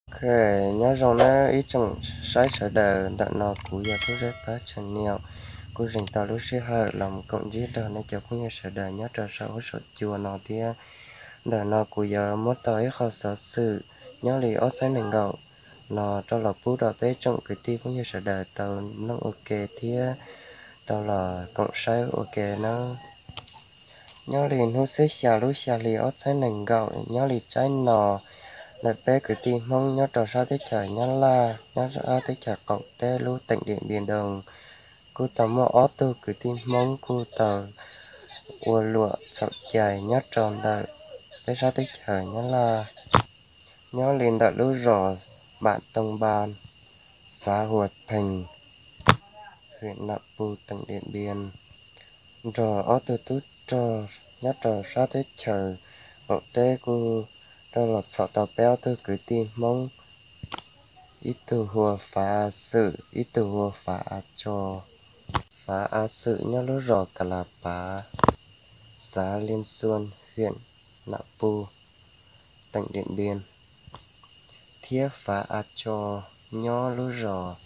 Ok, nyob zoo nawb ib tsoom saib sawv daws, ntawm no kuv yog Tub Zeb Pab Tsheej Niam, kuj zeem tau lub sij hawm los koom ntsib rau nej cov phooj ywg sawv daws nyob rau saum huab saum cua no thiab. Ntawm no kuv yuav muab tau ib qho xov xwm nyob li ob txhiab nees nkaum no rau los pub rau peb tsoom kwv tij phooj ywg sawv daws tau mloog ua ke thiab tau los koom saib ua ke nawb. Nyob li hnub xiab xya lub xya hli ob txhiab nees nkaum, nyob li tsaib no, ntawm peb kwv tij Hmoob nyob rau sab teb chaws Nyab Laj, nyob sab teb chaws qaum teb lub teem Diam Npias Doo, kuj tau muaj ob tug kwv tij Hmoob kuj tau ua luam txhaum cai nyob rau ntawm peb sab teb chaws Nyab Laj, nyob li ntawm lub zos Npam Tooj Npas, xav Hua Thees, hiam Nam Pus, teem Diam Npias, nrog ob tug tub rog nyob rau sab teb chaws qaum teb kuj rov los txhom tau peb ob tug kwv tij Hmoob, ib tug hu ua Fav A Xwm, ib tug hu ua Fav A Tso. Fav A Xwm nyob lub zos Kas Las Pav, xav Lias Xuas, hiam Nam Pus, teem Diam Npias, thiab Fav A Tso nyob lub zos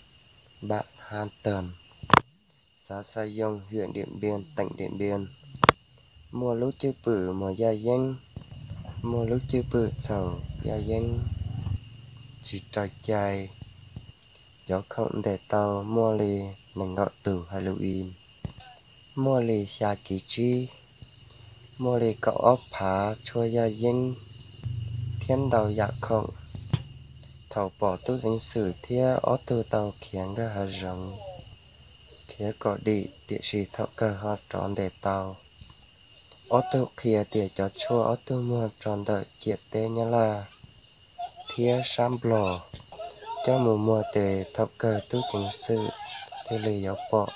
Npam Ha Tawm, xav Xa Yoo, hiam Diam Npias, teem Diam Npias, muaj lub cwj pwm muag yaj yeeb, muaj lub cwj pwm txhaum yaj yeeb, tsis raws cai. Cov khoom ntes tau muaj li nees nkaum tus hais lus i, muaj li xya kiv tsib, muaj li kaum ob phav tshuaj yaj yeeb thiab ntau yam khoom. Thaum pom tub ceev xwm thiab ob tug tau khiav nkag hav zoov, khiav kom dim, tiam sis thaum kawg ho rov ntes tau. Ob tug qhia tias cov tshuaj ob tug muag rau ntawm ciam teb Nyab Laj thiab sab Nplog coj mus muag tes thaum kawg tub ceev xwm thiaj li yuav pom.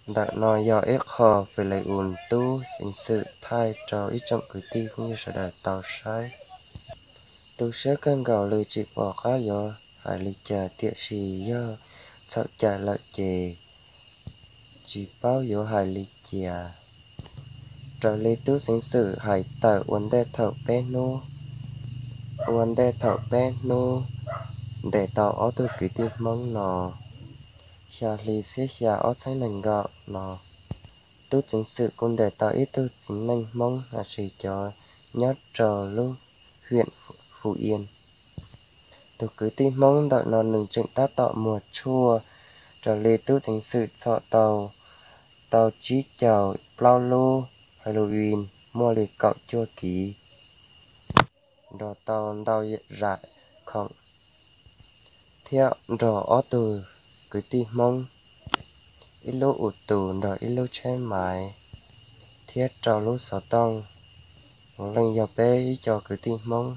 Ntawm no yog ib qho fis les us tub ceev xwm thaij rau ib tsoom kwv tij phooj ywg sawv daws tau saib. Tu siab kawg nkaus li tsis pom qab yuav hais li cas tiam sis yog txhaum cai lawm ces tsis paub yuav hais li cas. Raws li tub ceev xwm hais tawm ua ntej thaum peb hnub, ua ntej thaum peb hnub ntes tau ob tug kwv tij Hmoob no, xya hli xiab xya ob txhiab nees nkaum no, tub ceev xwm kuj ntes tau ib tug txiv neej Hmoob los sis cov nyob rau lub hiam Fu Ias. Tus kwv tij Hmoob ntawm no nws tseem tab tom muag tshuaj. Raws li tub ceev xwm txhom tau, tau tsib caug plaub lub hais lus i, muaj li kaum cuaj kiv, nrog tau ntau zam khoom, thiab nrog ob tug kwv tij Hmoob, ib lub u tus nrog ib lub tsheb maiv, thiab rau lub xov tooj. Puav leej yog peb ib co kwv tij Hmoob,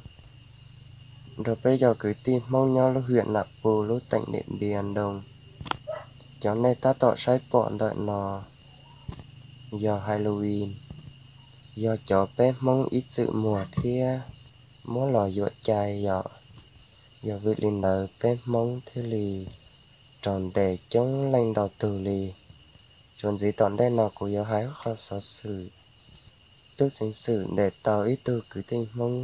nrog peb cov kwv tij Hmoob nyob lub hiam Nam Pus lub teem Diam Npias Doo. Cov nej tab tom saib pom ntawm no yog hais lus i, yog cov peb Hmoob ib txwm muag thiab muab los yuam cai yom. Yog vim li ntawd peb Hmoob thiaj li raug ntes coob leej ntau tug li. Tsuas ntxiv tom ntej no kuv yuav hais qhov xov xwm. Tub ceev xwm ntes tau ib tug kwv tij Hmoob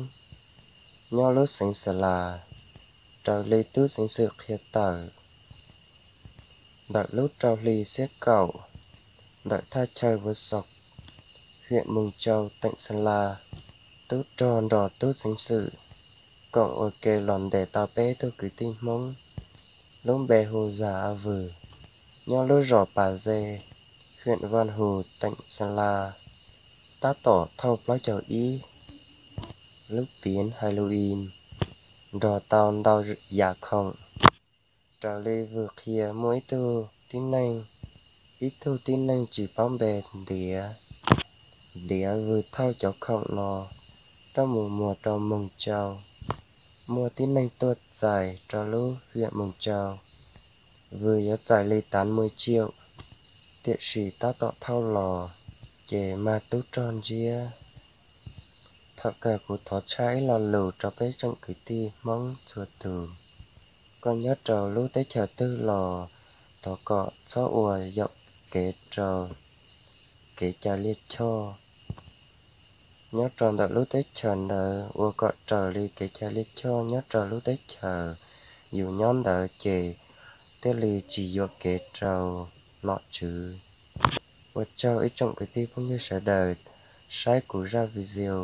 nyob lub xeev Xa Las. Raws li tub ceev xwm qhia tawm, ntawm lub rau hli xiab kaum, ntawm thaj chaw Vwv Xos, hiam Moos Tsau, teem Xa Las, tub rog nrog tub ceev xwm koom ua ke los ntes tau peb tug kwv tij Hmoob, lub npe hu Zas A Vwm, nyob lub zos Pas Ze, hiam Vaj Hus, teem Xa Las, tab tom thauj plaub caug ib lub piv hais lus i, nrog tau ntau yam khoom. Raws li Vwm qhia muaj ib tug tib neeg, ib tug tib neeg tsis paub npe ntiav, ntiav Vwm thauj cov khoom no coj mus muag rau Moos Tsau. Muaj tib neeg tuaj txais rau lub hiam Moos Tsau, Vwm yuav txais li tav mui tsiaum, tiam sis tab tom thauj los ces mag tub rog ntsiab. Thaum kawg kuv thov tshaj ib lo lus rau peb tsoom kwv tij Hmoob txhua tus, koj nyob rau lub teb chaws twg los thov kom txhob ua yaum kev rau kev cai liaj choj. nyob rau ntawm lub teb chaws ntawd ua kom raws li kev cai lij choj nyob rau lub teb chaws yus nyob ntawd ces thiaj li tsis yuam kev rau nom tswv. Ua tsaug ib tsoom kwv tij phooj ywg sawv daws saib kuv zaj video.